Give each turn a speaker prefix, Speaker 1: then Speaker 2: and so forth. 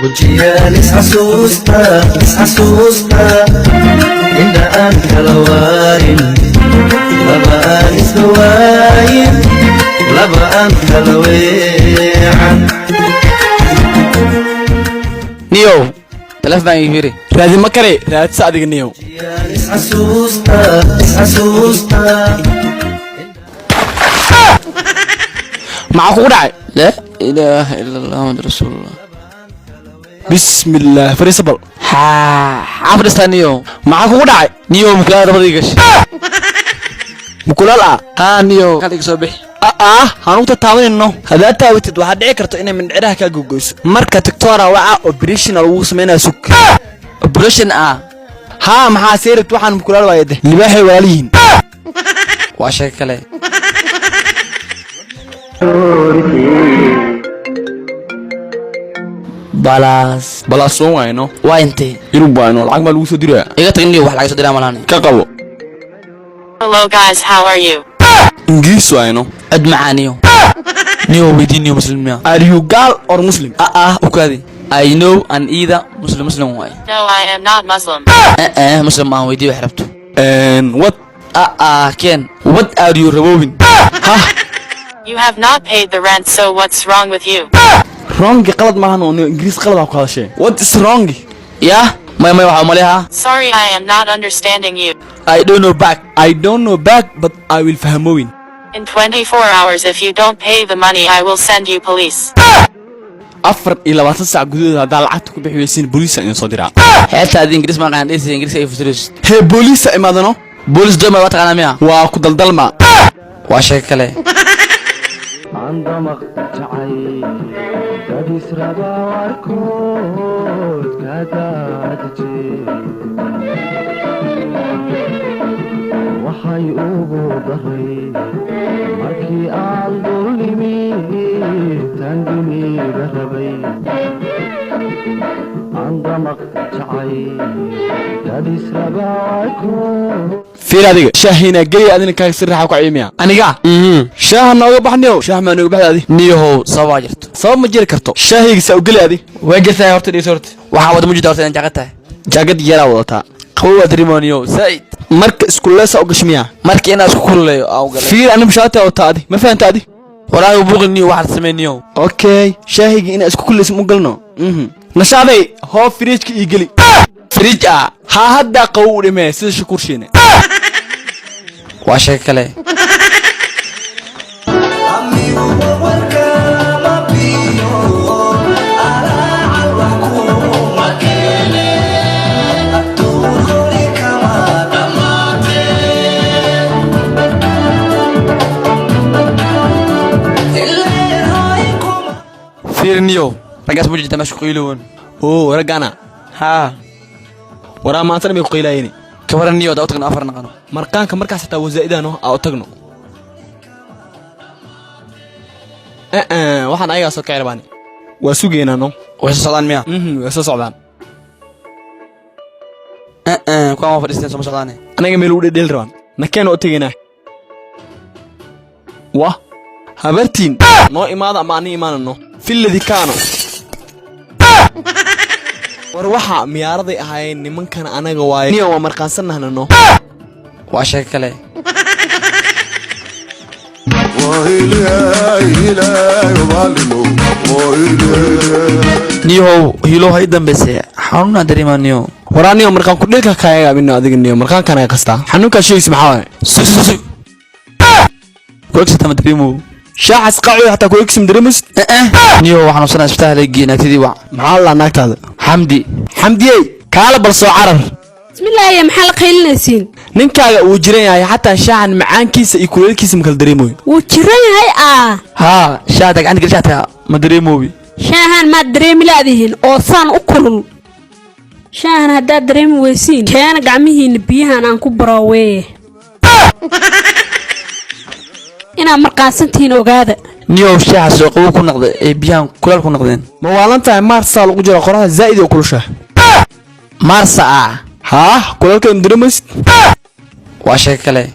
Speaker 1: Wajiyaan isxasuusta, isxasuusta, indha aan kala waarin, laba aan isla waayin, laba aan kala weecan.
Speaker 2: Niyow, taleefon ii fiiri.
Speaker 3: Raadi ma kare, raadsa adiga, niyow.
Speaker 1: Wajiyaan isxasuusta, isxasuusta.
Speaker 3: Maxaa kugu dhacay?
Speaker 2: Laa ilaaha ila Allah, Muhammad rasuulullah.
Speaker 3: Bismillaah, fariisa bal.
Speaker 2: Haa, xaa fadhiistaa, niyow?
Speaker 3: Maxaa kugu dhacay?
Speaker 2: Niyow, mukulaal dabada ii gashay.
Speaker 3: Mukulaal ah?
Speaker 2: Haa niyow, kal iga soo bixi.
Speaker 3: Ah, hanuugta taabanayno. Haddaad taawatid, waxaa dhici karto inay mindhiciraha kaa gogoyso. Marka tiktora waca, operation lagu sameynaya, sug.
Speaker 2: Operation ah?
Speaker 3: Haa, maxaa sii rabti? Waxaan mukulaal waaye de, libaaxay walaal yihiin.
Speaker 2: Waa sheeko kale. Balaas.
Speaker 3: Balaasuun wayno.
Speaker 2: Waa intee?
Speaker 3: Yurub wayno, lacag maa lagu soo diraya.
Speaker 2: Iga tag niyow, wax laga soo diraa malahan.
Speaker 3: Ka qabo.
Speaker 4: Hello guys, how are you?
Speaker 3: Ingiriis wayno.
Speaker 2: Cod macaa niyow. Niyow, weydii niyow, muslim miya?
Speaker 3: Are you gaal or Muslim?
Speaker 2: Ah ah, ukaadi. I know and either Muslim, Muslim waay.
Speaker 4: No, I am not Muslim.
Speaker 2: Eh eh, Muslim aan weydii wax rabto.
Speaker 3: And what?
Speaker 2: Ah ah, ken, what are you rabowin?
Speaker 3: Hah?
Speaker 4: You have not paid the rent, so what's wrong with you?
Speaker 3: Wrong qalad maahan oo Ingiriis qalad aa ku hadashee. What is wrong?
Speaker 2: Yah, maya maya, waxaa umaleha.
Speaker 4: Sorry, I am not understanding you.
Speaker 2: I don't know back.
Speaker 3: I don't know back, but I will fahmowin.
Speaker 4: In 24 hours, if you don't pay the money, I will send you police.
Speaker 3: 24 saac gudahood haddaa lacagta ku bixi weysiin, booliisa idin soo diraa.
Speaker 2: Xeebta adi Ingiriis ma qaan dhisi, Ingiriiska ay fasiraysid.
Speaker 3: Hee, booliisa imaadano.
Speaker 2: Boolis dooma waa taqaanaa miya?
Speaker 3: Waa ku daldalma.
Speaker 2: Waa sheeko kale.
Speaker 1: Andamaq jacay dad israba warkood ka daadije, waxay ugu daray markii aan dulnimi tan dunida rabay. Andamaq jacay dad israba warkood.
Speaker 3: Fiir adiga, shaahina gey, adina kaaga si raaxa ku caymiya.
Speaker 2: Aniga?
Speaker 3: Shaaha nooga baxniyow, shaah maa nooga baxda adi?
Speaker 2: Niyahow, sababaa jirto.
Speaker 3: Sabab ma jiri karto, shaahayga saa u geli adi.
Speaker 2: Waa jirtaa, horta dhigso horta. Waxaa wada ma jirta horta inaan jaakad tahay.
Speaker 3: Jaakad yaraa wadataa.
Speaker 2: Qabow waa dareemaa niyow, zaid.
Speaker 3: Marka iskuleesa u gashmiya?
Speaker 2: Marka inaan isku kululeeyo aan u galay.
Speaker 3: Fiir, ani mushaati wataa, adi ma fahanta adi?
Speaker 2: Walaahi buuqin niyow, waxaad samey niyow.
Speaker 3: Okay, shaahayga inaan isku kuleysa ma u galno. Nashaaday, hoo, firiijka ii geli.
Speaker 2: Fridge ah?
Speaker 3: Haa, haddaa qabow u dhimee sida shukurshiine.
Speaker 2: Waa sheeko kale. Fiir niyow, raggaas ma jirta meesha ku qiilowan.
Speaker 3: Oo raggana?
Speaker 2: Haa.
Speaker 3: Waraa, maantana may ku qiilaayeen.
Speaker 2: Kabaran niyow, daa u tagno afar naqano.
Speaker 3: Marqaanka markaas xitaa wasaa'idano aa u tagno. Eh, waxaan ayagaa soo kici rabaani, waa sugeynaa no.
Speaker 2: Way soo socdaan miya?
Speaker 3: Way soo socdaan.
Speaker 2: Eh eh, kuwaan waa fadhiisteen, sooma socdaane.
Speaker 3: Anaga meel u dhedheli rabaan, nakeen u tegaynaa. Wah, habartiin noo imaada ama ani imaanano filladi kaano. War waxa miyaaraday ahaayeen nimankan, anaga waaye niyo, waa marqaansanahna no.
Speaker 2: Waa sheeko kale. Niyow, hiilow ha ii dambayse, xanuunaan dareemaa niyow.
Speaker 3: Waraa niyo, marqaan kudhilka kaayaga abino adiga niyo, marqaankan ay qastaa, xanuunkaa sheegaysa maxaa waaye?
Speaker 2: Sug sug sug, ku egsata ma dareemow.
Speaker 3: Shaaxas qaci xataa ku egsim dareemaysid.
Speaker 2: Eh eh niyow, waxaan xanuunsanaa, isbitaal la geeyey, naagtadii wac.
Speaker 3: Maxaa la naagtaada?
Speaker 2: Xamdi.
Speaker 3: Xamdiyey, kaala bal soo carar.
Speaker 5: Bismillaahi, maxaa la qaylinaysiin?
Speaker 3: Ninkaaga wuu jiran yahay, xataa shaaxan macaankiisa iyo kuleelkiisa ma kala dareemayo.
Speaker 5: Wuu jiran yahay aa?
Speaker 2: Haa, shaata gacanta geli, shaata ma dareemoobi.
Speaker 5: Shaahan maad dareemi laadihiin oo saan u kulul? Shaahan haddaad dareemi weysiin, keena gacmihiinna biyahan aan ku barooweeye. Inaad marqaansantihiin ogaada.
Speaker 2: Niyow, shaaxa soo qabow ku noqda ee biyahan kulaal ku noqdeen.
Speaker 3: Ma waalan tahay? Maarsaa lagu jira, qoraxda zaa'id oo kulushaa.
Speaker 2: Maarsa ah?
Speaker 3: Haa, kuleelka ma dareemaysid.
Speaker 2: Waa sheeko kale.